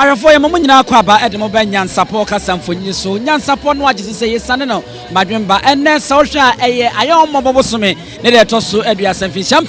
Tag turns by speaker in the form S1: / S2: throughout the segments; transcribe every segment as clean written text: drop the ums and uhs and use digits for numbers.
S1: Ahwɛfoɔ, yɛma mo nyinaa kɔ aba de mo bɛ Nyansapɔ kasa mfonini so. Nyansapɔ no agye so sɛ yɛsiane no madwemba. Ɛnnɛ sɛ wohwɛ a ɛyɛ Ayɔnmɔbɔ bosome ne deɛ ɛtɔ so 30 mfinhyia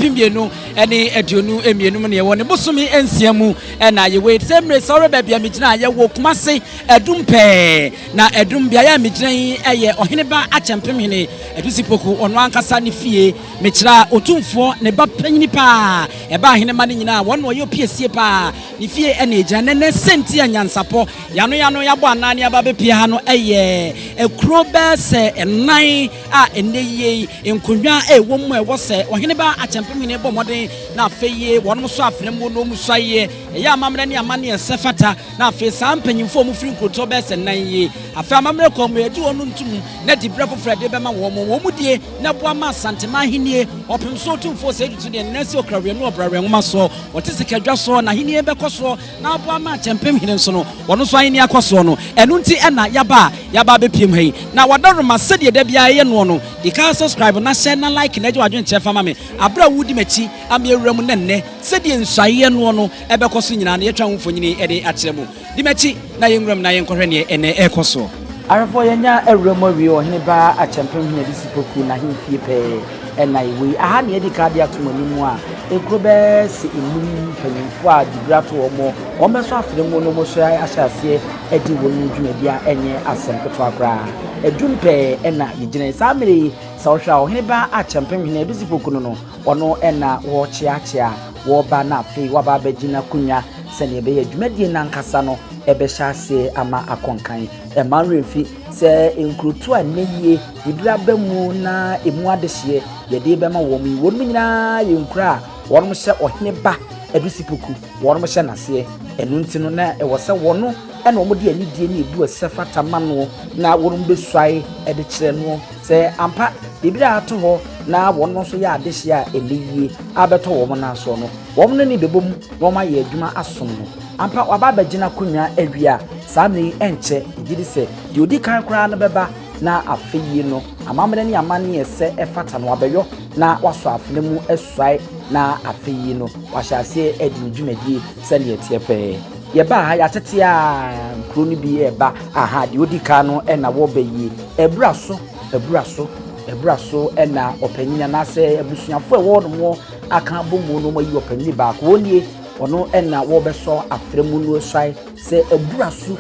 S1: 2022 mu ne yɛwɔ ne bosome 6 mu na yɛwɔ yi. Sɛ mmere sɛ wohwɛ baabi a megyina a, yɛwɔ Kumase Adum pɛɛ. Na Adum beaeɛ a megyina yi yɛ Ɔheneba Akyɛmpemhene Adusi Poku ɔno ankasa ne fie. Mekyerɛ Otumfoɔ ne ba panyini paa ɛba ahenemma no nyinaa wɔn na ɔyɛ opiesie paa. Ne fie na egyina nnɛ. Nnɛ sɛnti a nyansapɔ yano yano yabɔ anan ne aba abɛpie ha no yɛ akuro bɛyɛ sɛ nnan a ɛnnɛ yie yi nkonnwa a ɛwɔ mu a ɛwɔ sɛ ɔhene ba akyɛmpemhene bɔ mmɔden na afei yie wɔnom so afena mu na wɔn sua yie ɛyɛ amammerɛ ne amanneɛ sɛ fata na afei saa mpanyinfoɔ a wɔfiri nkurotoɔ bɛyɛ sɛ nnan yie afei amammerɛ kwan mu yɛgye wɔn ntom na diberɛ foforɔ ɛde bɛma wɔn wɔn mu die na boa ma Asanteman ahennie ɔpem so Otumfoɔ Osei Tutu deɛ ne nan si ɔkrawiɛ ne ɔbrawiɛ nwoma soɔ, ɔte sikadwa soɔ, n'ahennie bɛkɔ soɔ na aboa ma Akyɛmpem hene nso no, ɔno nso ahennie akɔ soɔ no, ɛno nti na yɛaba a yɛaba abɛpiem ha yi. Na w'adaworoma sɛdeɛ da biara yɛyɛ noɔ no, di kan subscribe na hyɛ na like na gye w'adwenkyerɛ fa ma me aberɛ a woredi m'akyi ama yɛawura mu na nnɛ sɛdeɛ nsuaeɛ noɔ no ɛbɛkɔ so nyinaa no yɛatwa ho mfonini de akyerɛ mo. Di m'akyi na yɛnwura mu na yɛnkɔhwɛ neɛ ɛnnɛ ɛrekɔ soɔ. Ahwɛfoɔ, yɛanya awura mu awie Ɔhene Ba Akyɛmpem Hene Adisi Poku n'ahemfie pɛɛ na yɛwɔ yi. Aha na yɛadi kan de ato mo anim a nkuro bɛyɛ sɛ nnum mpanyimfoɔ a dibere ato wɔn, wɔbɛsɔ afena mu na wɔn ahyɛ aseɛ adi wɔn dwumadi a ɛnyɛ asɛm ketewa koraa. Adum pɛɛ na yɛgyina yi. Saa mmerɛ yi, sɛ wohwɛ a Ɔhene Ba Akyɛmpem Hene Adisi Poku no no, ɔno na wɔrekyeakyea wɔreba na afei waba abɛgye n'akonnwa sɛdeɛ ɛbɛyɛ dwumadie no ankasa no ɛbɛhyɛ aseɛ ama akɔ nkan. Ɛmma wo werɛ mfi sɛ nkurotoɔ a nnɛ yie biribi aba mu na ɛmu adehyeɛ yɛde rebɛma wɔn yi, wɔnom nyinaa yɛ nkuro a wɔnom hyɛ ɔhene ba Adusipoku, wɔnom hyɛ n'aseɛ. Ɛno nti no na ɛwɔ sɛ wɔno na wɔde anidie ne ebu ɛsɛ fata ma noɔ na wɔnom bɛsuae de kyerɛ noɔ sɛ ampa biribi a ato hɔ na wɔnom nso yɛ adehyeɛ a ɛnnɛ yie abɛtɔ wɔn nan soɔ no, wɔn ne no bɛbɔ mu na wɔayɛ adwuma asom no. Ampa, waba abɛgye n'akonnwa awie a, saa mmerɛ yi ɛnkyɛ, yɛgye di sɛ deɛ ɔdi kan koraa no bɛba, na afe yi no, amammerɛ ne amanneɛ sɛ ɛfata no, wabɛyɔ na wasɔ afena mu asuae, na afe yi no, wahyɛ aseɛ adi ne dwumadie sɛdeɛ ɛteɛ pɛɛ. Yɛbaa ha, yɛatete a, nkuro no bi reba, aha, deɛ ɔdi kan no na wɔreba yie. Abura so, abura so, abura so na ɔpanin anaasɛ abusuafoɔ a ɛwɔ hɔnom aka abɔ mu na wɔayi ɔpanin baako. Wɔn nie, ɔno na wɔrebɛsɔ afra mu no asuae sɛ abura so.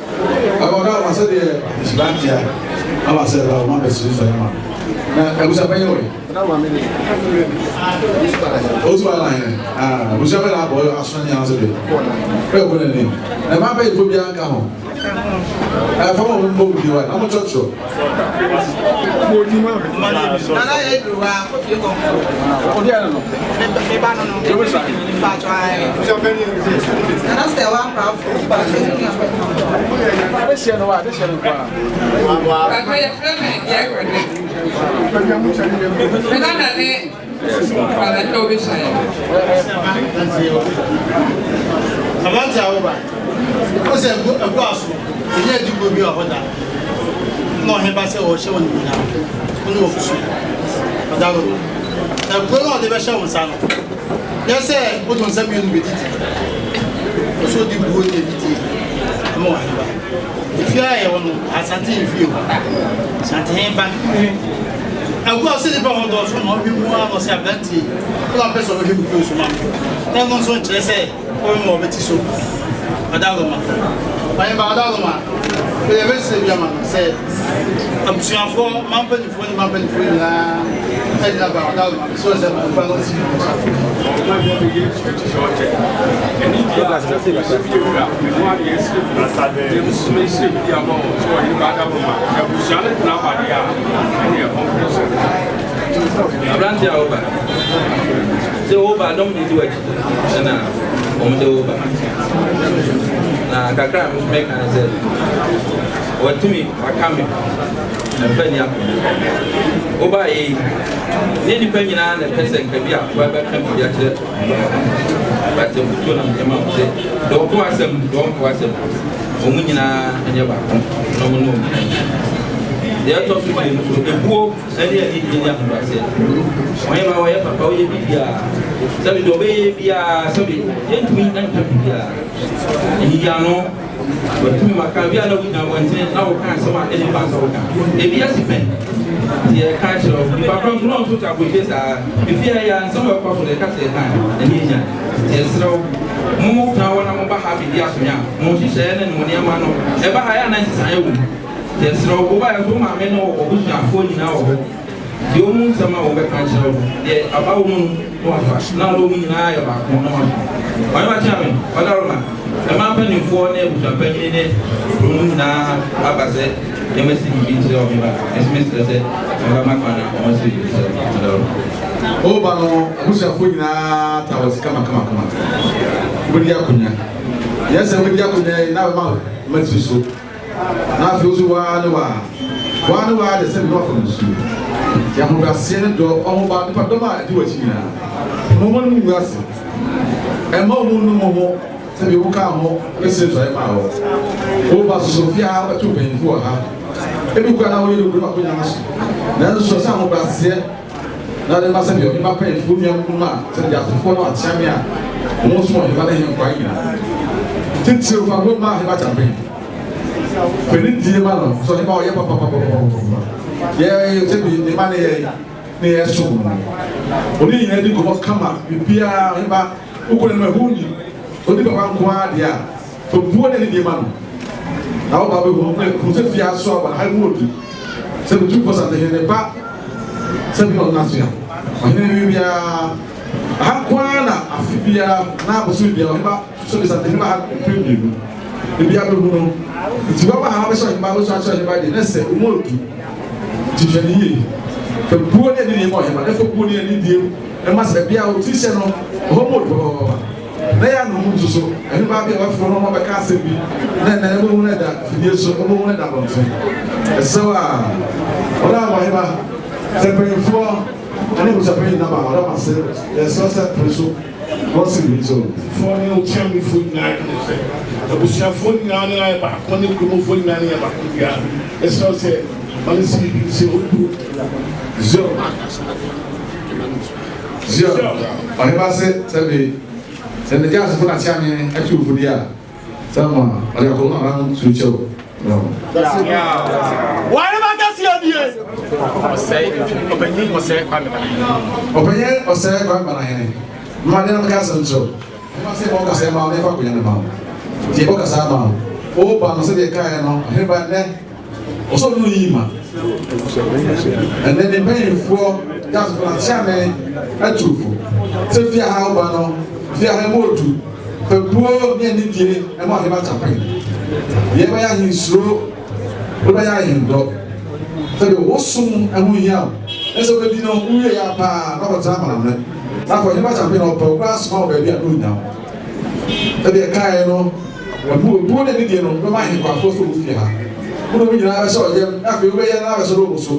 S2: Ɛwɔ dɛ ɔma sɛdeɛ nhyira aba sɛ ɛba ɔma bɛsiri sɔre ama na abusua bɛyɛ wɔ yi. Otu ala hɛn abusua bɛyɛ abɔ aso ne ase de bɛyɛ kɔ n'anim na mmaa bɛyɛ fo biara nka ho. Ɛfa ma ɔmo mbɔ wudi wa na ɔmo kyerɛkyerɛ.
S3: Aberante a woba, wo sɛ agu aso, ɛnyɛ adiguo bi wɔ hɔ da. Na ɔhe ba sɛ ɔhyɛ wɔn nyinaa, wo ne wɔbusua. Ɔda no. Na kuro no a ɔde bɛhyɛ wo nsa no, nyɛ sɛ wode wo nsa mmienu bɛdidi. Ɔsɛ ɔde buo ne adidie ma ɔhe ba. Efie a yɛwɔ no, Asante yɛ fie o. Asante he ba. Agu a ɔsɛ nipa hɔ dɔɔso na ɔhwɛ mu ara na ɔsɛ aberanteɛ yi, wo na ɔpɛ sɛ ɔbɛhwɛ me kuro so ma me. Na ɛno nso nkyerɛ sɛ ɔbɛma ɔbɛte so. Ɔdaloma. Ɔhemba Ɔdaloma, meyɛ bɛsrɛ bi ama no sɛ abusuafoɔ, mampanyinfoɔ ne mampanyinfoɔ nyinaa agyina ba Ɔdaloma mesrɛ sɛ ɔmfa no nsi
S4: Aberante a woba sɛ woba dɔm de di w'akyi ɛna wɔn de woba na kakra a nso mɛka ne sɛ wɔtumi waka me mfa ni akonnwa woba yɛ yi ne nipa nyinaa na ɛpɛ sɛ nka bi a wɔbɛka biribi akyerɛ but afutuo na mede ma wo sɛ deɛ ɔpɛ w'asɛm deɛ ɔmpɛ w'asɛm wɔn nyinaa nyɛ baako na wɔn ne wɔn deɛ ɛtɔ so mmienu so ebuo ne anidie ne ahobrɛaseɛ. Ɔhene ba wɔyɛ papa woyɛ biribiara sɛbi deɛ ɔbɛyɛ biara sɛbi yɛntumi nka biribiara nyiyiano. Watumi maka bi a na wogyina abɔnten na woka asɛm a ɛnni kwan sɛ woka. Ebi asi pɛn. Nti yɛka kyerɛ wo. Nipa korɔ nso na ɔnso te abotire saa. Efie ha yi ara nsɛm a ɛkɔ so no yɛka sɛ yɛka a, ɛne yɛnya. Nti yɛsrɛ wo, mo tena hɔ na moba ha bɛdi asomdwoeɛ a, mo nhyehyɛeɛ ne mo nneɛma no, ɛba ha yɛ a na nsesaeɛ wɔ mu. Nti yɛsrɛ wo, wobaeɛ nso wo maame ne w'abusuafoɔ nyinaa wɔ hɔ. Deɛ ɔmu nsɛm a wɔbɛka akyerɛ wo no, deɛ aba wo mu no na wafa, na wo ne wɔn nyinaa ayɛ baako na moasom. Ɔhene Bakyeame, Ɔdaroma, mmaa mpanimfoɔ ne abusuapanyin ne kuro mu nyinaa aba sɛ yɛmmɛsi biribi nkyerɛ ɔhene ba. Me nso mesrɛ sɛ wɔbɛma kwan na wɔasi biribi kyerɛ no. Ɔdaroma.
S2: Woba no, abusuafoɔ nyinaa taa w'akyi kamakamakama. Wobɛdi akonnwa. Yɛ sɛ wobɛdi akonnwa yi na wobɛma mmatiri so. Na afei wo so waa ne waa, waa ne waa de sɛ me wafa nsuo. Nti ahobrɛaseɛ ne dɔ ɔho ba nipa dɔm a ɛdi w'akyi nyinaa. Mma wɔn anim ngu ase. Ɛmma wɔn nnu mo ho sɛ deɛ wokaa ho bɛsrɛ suaeɛ maa wɔ. Wo ba soso fie ha wobɛto mpanyinfoɔ wɔ ha. Ebi koraa na woyɛ no kurom akonnwa no so. Nanso ɛsɛ ahobrɛaseɛ. Na ɔde ma sɛdeɛ ɔhemma mpanyimfoɔ nuanom a sɛdeɛ asefoɔ no akyeame a wɔn som ɔhemma ne nhenkwaa nyinaa. Titiriw fa ho ma ahemma kyampen. Fa anidie ma no sɛ ɔhemma ɔyɛ papapapapapapa. Yɛ sɛbi ne mma ne yɛn ne yɛ som no. Ɔne yɛn nyinaa di nkɔmmɔ kama biribiara ɔhemma wokɔ n'anim a ɛho nni. Ɔdi papa nko ara deɛ a fa buo ne anidie ma no. Na wo ba bɛhu hu sɛ fie aso aba na ha mu ɔdu. Sɛ Otumfoɔ Santehene ne ba sɛ bi na ɔno n'asoa ɔhene no biara. Aha nko ara na afe biara na bosome biara ɔhene ba so de Santehene ba ha mpɛn mmienu. Ne biara bɛhu no. Nti waba ha abɛhyɛ ɔhene ba abɛsɔ akyerɛ ɔhene ba deɛ na sɛ ɔmu ɔdu. Nti hwɛ no yie. Fa buo ne anidie ma ɔhene ba na fa buo ne anidie ma sɛ baabi a ɔtiri hyɛ no ɛhɔ mu ɔdu papaapa. Na yɛ anom nso so, ɛno baa bi a wɔafrɛ no ma ɔbɛka asɛm bi, na ɛnna ɛbɛhu no ɛda fidie so, ɛbɛhu no ɛda abɔnten. Ɛsɛ a ɔda abɔhema, sɛ mpanyinfoɔ ɛne abusuapanyin nyinaa ba ɔda mo ase, yɛsrɛ sɛ pere so na ɔsi biribi so.
S5: Foɔ ne okyiamefoɔ nyinaa dwene sɛ abusuafoɔ nyinaa ne ayɛ baako ne kuromofoɔ nyinaa ne yɛ baako biara ɛsrɛ sɛ ma no si biribi sɛ ɔdu
S2: Zio Zio ɔhema se sɛbe Sɛ ne gyasefo na kyeame atu wo fo di a, sɛ ma ɔde akɔm no anan su kyɛw no.
S3: Ware ba kɛseɛ nie.
S6: Ɔsɛe, ɔpanyin ɔsɛe Kwame Banahene.
S2: Ɔpanyin ɔsɛe Kwame Banahene. Mma deɛ na meka asɛm kyerɛ wo. Ɛma sɛ yɛbɔ kasa ma wo na yɛfa akonnwa no ma wo. Nti yɛbɔ kasa ma wo. Woba no sɛdeɛ ɛkaeɛ no, ɔhene ba nnɛ. Ɔsɔfo no yii ma. Ɛnnɛ ne mpanyimfoɔ Dasfo na Kyeame atu fo sɛ fie ha woba no, fie ha mu odu, fa buo ne anidie ma Ɔhema Champagne. Yei bɛyɛ ahensuro, wobɛyɛ ahendɔ. Sɛdeɛ wo som ho hia wo, ne sɛ wobɛdi no wowie yɛ a paa na ɔkɔtena amanɔne. Na afei Ɔhema Champagne ɔpɛ wo koraa soma wo baabi a na ɔnnya wo. Sɛdeɛ ɛkaeɛ no, Wɔde obuo ne anidie no bɛma ahenkwafoɔ sɛ wɔn fie ha. Wo ne wɔn nyinaa bɛhyɛ ɔyam, na afei wobɛyɛ na abɛsɔre wɔn so,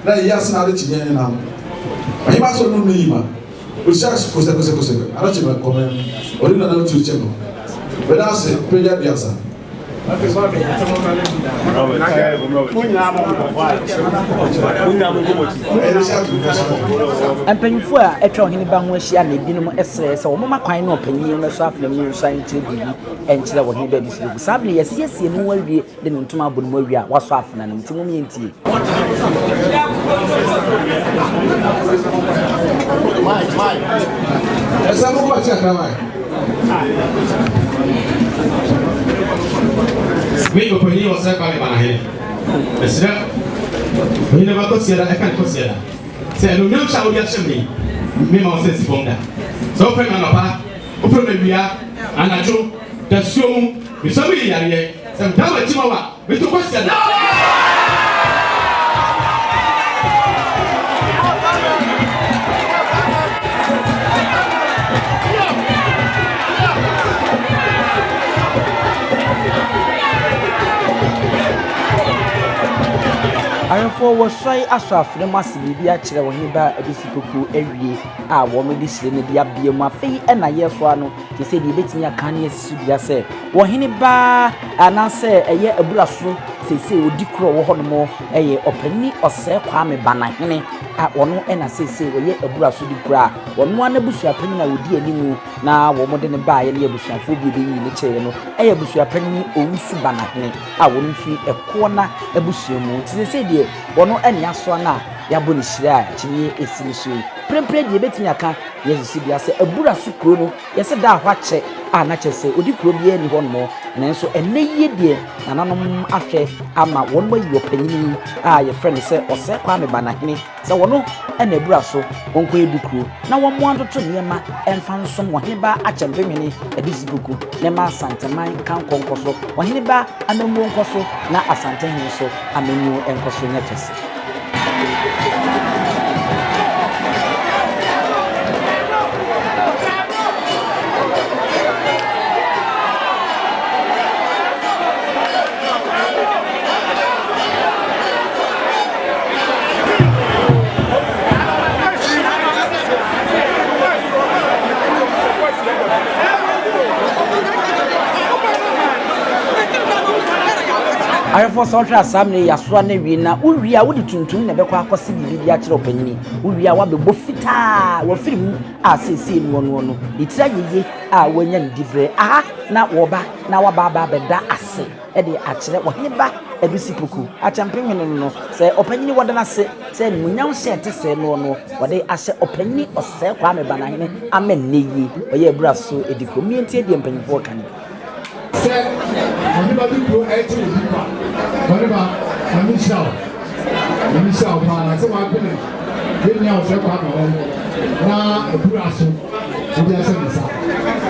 S2: na ayi ase na ade kyeeɛ nenam. Ɔhemmaa sɔre no yi ma ɔhyia kosɛkosɛkosɛ anɔkye ma kɔmɛn, ɔde nana tuo kyɛ no. Bɛda ase pagya duasa.
S1: Mpanyimfo a atwa ɔhene ba ho ahyia na ebinom srɛe sɛ wɔmma kwan na ɔpanyin no mmɛsɔ afena mu nsuan nkyerɛ biribi nkyerɛ ɔhene ba Abisalomu. Saa bere yi, yɛasiesie ne ho awie de ne ntoma abɔ ne mu awie a wasɔ afena no mu. Nti mom yɛntie.
S2: Ɛsɛ mo kɔ akyi kakra wae.
S7: Me ɔpanyin ɔsɛ Kwame Banahene. Mesrɛ ɔhene ba Kwasiada ɛka ne Kwasiada sɛ anuonyam hyɛ a wode ahyɛ me yi memma wo nsa nsi fam da. Sɛ wofrɛ me anɔpa, wofrɛ me awia, anadwo, dasuo mu, mesua meyi yareɛ, sɛ metaa m'akyi ma wo a, meto Kwasiada.
S1: Ahwɛfoɔ wɔsuae asɔ afena mu ase biribi akyerɛ ɔhene ba Abisi-Poku awie a wɔde hyire no de abea mu. Afei na yɛresoa no te sɛ deɛ yɛbɛtumi aka ne asi so dua sɛ ɔhene ba anaasɛ ɛyɛ abura so. Seesei odi koro a ɔwɔ hɔnom yɛ Ɔpanini Ɔsɛɛ Kwame Banahene a ɔno na seesei ɔyɛ Abura sodikuro a ɔno ara n'abusuapanyin a ɔdi anim na wɔde no baeɛ ne abusuafoɔ bi a ɛbɛyii no kyɛeɛ no yɛ abusuapanyin Owusu Banahene a wɔn firi Ɛkoɔna abusua mu. Nti seesei deɛ ɔno ne asoa no a yɛabɔ no hyire a akyinnyeɛ ɛsi no so yi. Prempren deɛ yɛbɛtumi aka yɛ susu dua sɛ Abura so kuro no yɛsɛ da a hɔ akyɛ a na kyerɛ sɛ odi kuro biara nni hɔnom nanso ɛnnɛ yie deɛ nananom ahwɛ ama wɔn ayi ɔpanyin yi a yɛfrɛ no sɛ Ɔsɛe Kwame Banahene sɛ wɔno na abura so wɔnkɔyɛ dukuro na wɔmmoa ntoto nneɛma mfa nsom Ɔheneba Akyɛmpemhene Adisipuku ne ma Asanteman kankɔ nkɔ so, Ɔheneba amammuo nkɔ so na Asantehene nso amammuo nkɔ so nyɛ kɛse. Ahwɛfoɔ sɛ wohwɛ a saa mmerɛ yi yɛasoa no awie na wowie a wode tuntum na ɛbɛkɔ akɔse biribi de akyerɛ ɔpanyini. Wowie a woabɛbɔ fitaa wafiri mu a seesei noɔ noɔ no ne tiri ayɛ yie a wanya ne diberɛ. Aha na wɔba na waba aba abɛda ase de akyerɛ ɔhene ba Adusi Poku Akyɛmpemhene no no sɛ ɔpanyini wɔda no ase sɛ animuonyam hyɛ ɛte sɛɛ noɔ no wɔde ahyɛ ɔpanyini Ɔsɛe Kwame Banahene ama nnɛ yi ɔyɛ abura so di kurom. Yɛntie deɛ mpanyinfoɔ ka no bi.
S8: Sɛ ɔhene ba bi kuro ɛte obi kwa. Ɔhene ba, Nyame nhyira wo. Nyame nhyira wo paa sɛ w'adwene yɛn nua Ɔsɛe Kwame ho na abura so wode ahyɛ ne nsa.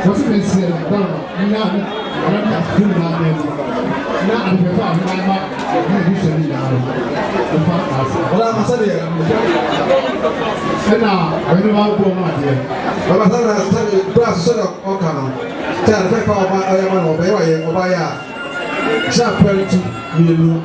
S8: Wɔse mesrɛ no Barima nna ne Ɔnam asefo nyinaa nan mu na ade fɛfɛ a ɔhene ama ne n'abusua no nyinaa no, ɔmfa n'ase.
S2: Ɔda ama sɛdeɛ.
S8: Ɛna ɔhene ba bɔɔ mu adeɛ.
S2: Ɔba sɛdeɛ sɛdeɛ berɛ a so sɛdeɛ ɔka no sɛ ade fɛfɛ a ɔba ɔyɛ ma no ɔbɛyɛ wayɛ ɔbayɛ a hyɛ apɛntu mmienu.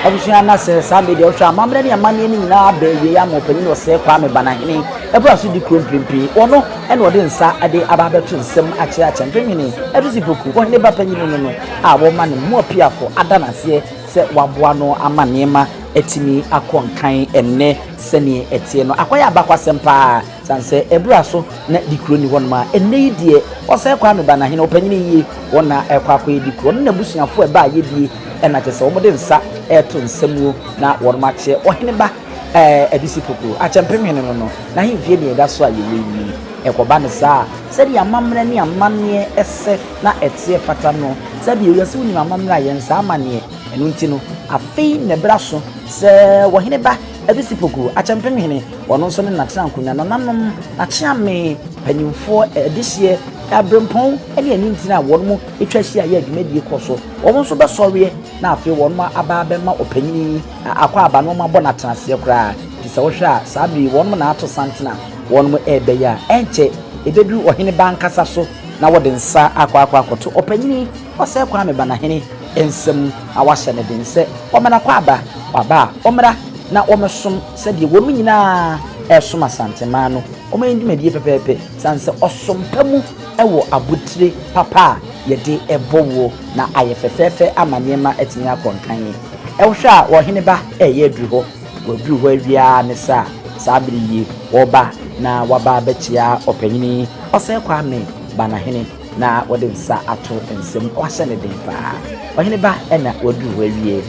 S1: Abusua na sɛ saa bere deɛ wohwɛ amammerɛ ne amanneɛ no nyinaa aba awiei ama ɔpanyin Ɔsɛe Kwame Banahene abura so di kuro mprempren. Ɔno na ɔde nsa de aba abɛto nsam akyerɛ Akyɛmpemhene Adusi Poku, ɔhene ba panyin no no a wɔma ne mmoa piafo ada no aseɛ sɛ waboa no ama nneɛma atumi akɔ nkan ɛnnɛ sɛdeɛ ɛteɛ no. Akɔyɛ abakwasɛm paa sane sɛ ɛberɛ a so na Dikuro nni hɔnom a ɛnnɛ yi deɛ Ɔsɛe Kwame Banahene ɔpanyini yie wɔn na ɛrekɔ akɔyɛ Dikuro. Ɔno n'abusuafoɔ a ɛbaeɛ bie ɛna kyerɛ sɛ wɔde nsa reto nsa muo na wɔnom akyɛ ɔhene ba ɛɛ Adisi Poku Akyɛmpemhene no no n'ahemfie deɛ ɛda so a yɛwɔ yi. Ɛkɔba no saa a sɛdeɛ amammerɛ ne amanneɛ ɛsɛ na ɛteɛ fata no sɛdeɛ wiase wonim amammerɛ a yɛn saa amanneɛ Ɛno nti no, afei na ɛberɛ aso sɛ ɔhene ba Abisi Poku, Akyɛmpem hene, ɔno nso ne n'atenankonnwa, nananom, n'akyeame, mpanimfoɔ, adehyeɛ, aberempɔn ne anintini a wɔn atwa ahyia yɛ dwumadie kɔ so, wɔn nso bɛsɔreɛ na afei wɔn aba abɛma ɔpanyini yi akwaaba na wɔn abɔ no atenaseɛ koraa. Nti sɛ wohwɛ a, saa berɛ yi wɔn na ato santene a wɔn rebɛyɛ a, ɛnkyɛ ɛbɛduru ɔhene ba ankasa so na wɔde nsa akɔ akɔ akɔto ɔpanyini Ɔsɛe Kwame Banahene nsam na wahyɛ no den sɛ ɔmmra Kwaaba, waba a ɔmmra na wɔmmɛsom sɛdeɛ wɔn nyinaa resom Asanteman no, wɔn dwumadie pɛpɛɛpɛ sane sɛ ɔsom pa mu wɔ abotire papa a yɛde bɔ woɔ na ayɛ fɛfɛɛfɛ ama nneɛma atumi akɔ nkan. Wohwɛ a ɔhene ba reyɛ aduru hɔ, waduru hɔ awie ara ne sɛ a saa bere yi wɔreba na waba abɛkyea ɔpanyini Ɔsɛe Kwame Banahene. Na wɔde nsa ato nsam, wɔahyɛ no den paa. Ɔhene ba na waduru hɔ awie,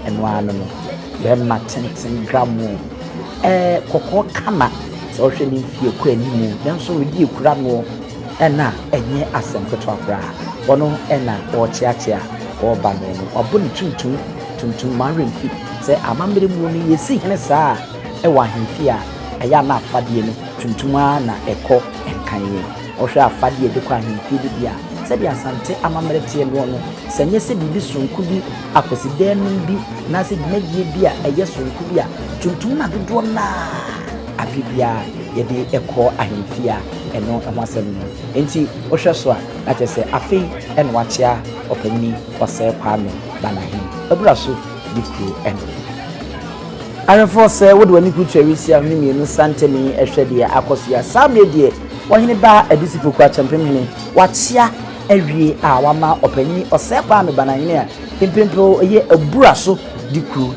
S1: ɛno ara no no, bɛrima tenten gramoo, ɛɛ kɔkɔɔ kama, sɛ wohwɛ ne mfie kɔ anim, nanso redi akura noɔ, ɛna ɛnyɛ asɛm ketewa koraa. Ɔno na ɔrekyeakyea ɔreba no no, wabɔ ne tuntum tuntum, ma werɛ mfi sɛ amammerɛ mu no yɛsi hene saa a ɛwɔ ahemfie a, ɛyɛ a na afadeɛ no tuntum ara na ɛkɔ nkan. Wohwɛ afadeɛ a yɛde kɔ ahemfie de bi a, sɛdeɛ Asante amammerɛ teɛ noɔ no, sɛ ɛnyɛ sɛ biribi sononko bi, akwasidaanum bi, anaasɛ dwumadie bi a ɛyɛ sononko bi a, tuntum na dodoɔ no ara aberɛ biara yɛde kɔ ahemfie a, ɛno ho asɛm no. Enti wohwɛ so a, na kyerɛ sɛ afei na wakyea Ɔpanyini Ɔsɛe Kwame Banahene Abura so ne kuro no.
S9: Ahwɛfoɔ sɛ wode w'ani kutu awisia hwene mmienu santani hwɛ deɛ akɔ so yi a, saa mmerɛ deɛ ɔhene ba Adusi Poku Akyɛmpemhene wakyea awie a wama ɔpanyini Ɔsɛe Kwame Banahene a mprempren ɔyɛ Abura so de kuro.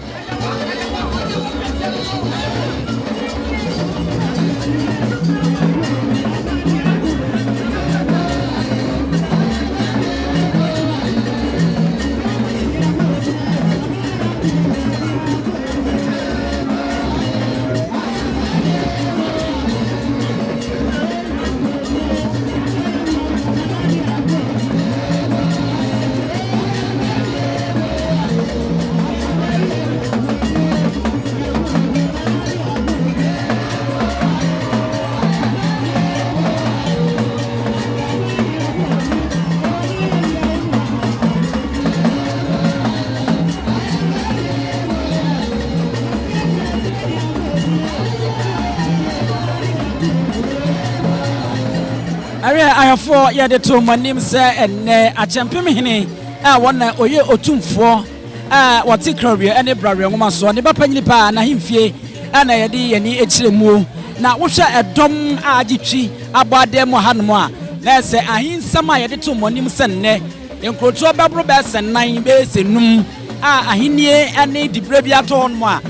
S1: Ɛyɛ ahwɛfoɔ yɛde to mo anim sɛ ɛnnɛ akyɛmpem hene a wɔn na ɔyɛ otumfoɔ a wɔte kraweɛ ne braweɛ nwoma soɔ ne ba panyini paa n'ahemfie na yɛde yɛn ani kyerɛ muo na wohwɛ ɛdɔm a agye twi abɔ adan mu hanom a na ɛsɛ ahensɛm a yɛde to mo anim sɛ nnɛ nkurotoɔ bɛboro bɛyɛ sɛ nnan bɛyɛ sɛ num a ahennie ne diberɛ bi atɔ hɔnom a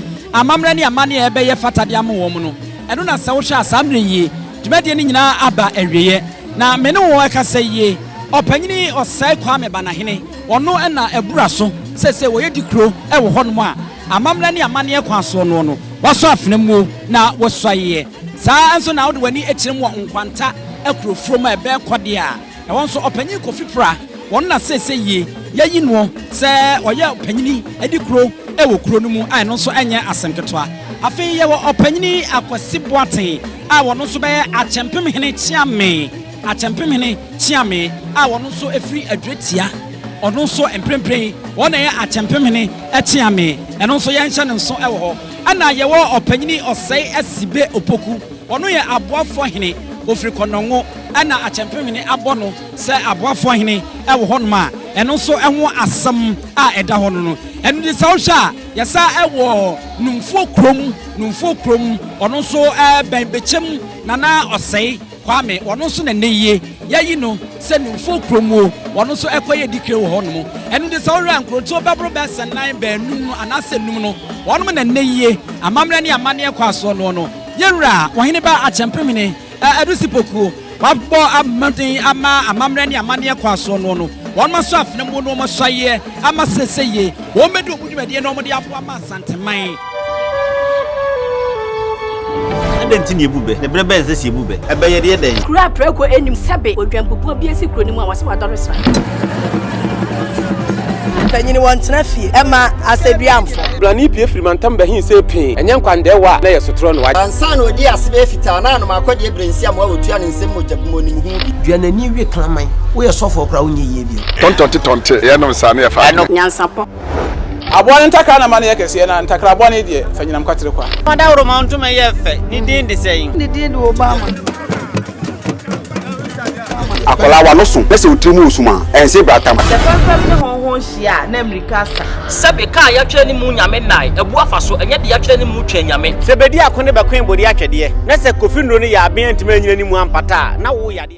S1: amammerɛ ne amanneɛ a ɛbɛyɛ fata de ama wɔn no, ɛno na sɛ wohwɛ a saa mmerɛ yi dwumadie no nyinaa aba awieɛ. Na me ne wo rekasa yi, Ɔpanyini Ɔsɛe Kwame Banahene, ɔno na abura so seesei wɔyɛ dikuro wɔ hɔnom a amammerɛ ne amanneɛ kwan soɔ noɔ no, wasɔ afena muo na wasuaeɛ. Saa ara nso na wode w'ani kyerɛ mu wɔ Nkwanta akurofurom a ɛbɛn Kɔdeɛ a, Ɛhɔ nso, Ɔpanyin Kofi Prah, wɔn na seesei yi yɛayi noɔ sɛ ɔyɛ ɔpanyini adi kuro wɔ kuro no mu a ɛno nso nyɛ asɛm ketewa. Afei yɛwɔ Ɔpanyini Akwasi Boateng a ɔno nso bɛyɛ Akyɛmpemhene Kyeame, Akyɛmpemhene Kyeame a ɔno nso firi Adweretia. Ɔno nso mprempren wɔn na ɛyɛ Akyɛmpemhene Kyeame. Ɛno nso yɛnhyɛ no nso wɔ hɔ. Ɛna yɛwɔ Ɔpanyini Ɔsɛe Asibe Opoku, ɔno yɛ Aboafoɔ Hene, ɔfiri Kɔnɔngo. na akyɛmpemhene abɔ no sɛ aboafoɔ hene wɔ hɔnom a, ɛno nso ho asɛm a ɛda hɔ no no. Ɛno nti sɛ wohwɛ a, yɛsa wɔ Numfoɔ kurom, Numfoɔ kurom, ɔno nso bɛn Bɛkyɛm Nana Ɔsɛe Kwame, ɔno nso na nnɛ yie yɛayi no sɛ Numfoɔ kurom o, ɔno nso ɛkɔyɛ dikire wɔ hɔnom. Ɛno nti sɛ wohwɛ a, nkurotoɔ bɛboro bɛyɛ sɛ nnan, baanum no anaasɛ num no, wɔnom na nnɛ yie amammerɛ ne amanneɛ kɔ asoɔ noɔ no. Yɛn wura, Ɔheneba Akyɛmpemhene, Adusi Pokuo, wɔabɔ mmɔden ama amammerɛ ne amanneɛ kwan soɔ noɔ no, wɔn asɔ afena mu na wɔn asɔ ayeɛ ama seesei wɔn bɛdi wɔn dwumadie na wɔn de aboa ma Asanteman.
S10: Adɛn nti na yebu bɛ? Na bere bɛn na ɛsɛ sɛ yebu bɛ? Ɛbɛ yɛ deɛ dɛn?
S11: Kuro a prako nnim sɛbe odwanbubuo bi asi kuro no mu a wɔse wadɔre sran.
S12: Mpanyini wɔntena fie ɛma asɛduamfo.
S13: Blani pue firi mantam bɛhe see pee, ɛnyɛ nkwandɛɛwa a na ɛyɛ sotorɔ no wa.
S14: Ansa na ɔdii ase bɛyɛ fitaa na anom akɔdeɛ berɛ nsi amoa wɔtua ne nsam mogya bu mu ɔnim ho bi.
S15: Dua n'ani we kraman. Woyɛ sɔfoɔ koraa wonyɛ yie bio.
S16: Tɔntɔnte tɔnte yɛnom saa ne yɛfa adeɛ.
S11: Nyansapɔ.
S17: Aboa no ntakra na ma no yɛ kɛseɛ, na ntakra bɔne deɛ, fa nyinam kwatere kwa.
S18: Ɔdawuroma ntoma yɛ fɛ, ne din de sɛn?
S19: Ne din de Obama.
S20: Akwadaa w'ano so na sɛ wo tiri mu resum a, ɛnse bratam.
S21: Sɛ fɛmfɛm ne hɔnhɔn hyia a, na mmirika asa.
S22: Sɛbe kaa yɛatwerɛ ne mu nyame nnae, abu afa so, ɛnyɛ de yɛatwerɛ ne mu twɛn nyame.
S6: Sɛ bedi ako ne bɛkoe bode atwɛdeɛ, na sɛ Kofi nnuro no yɛ aben antumi anyina ne mu ampata a, na wo yadeɛ.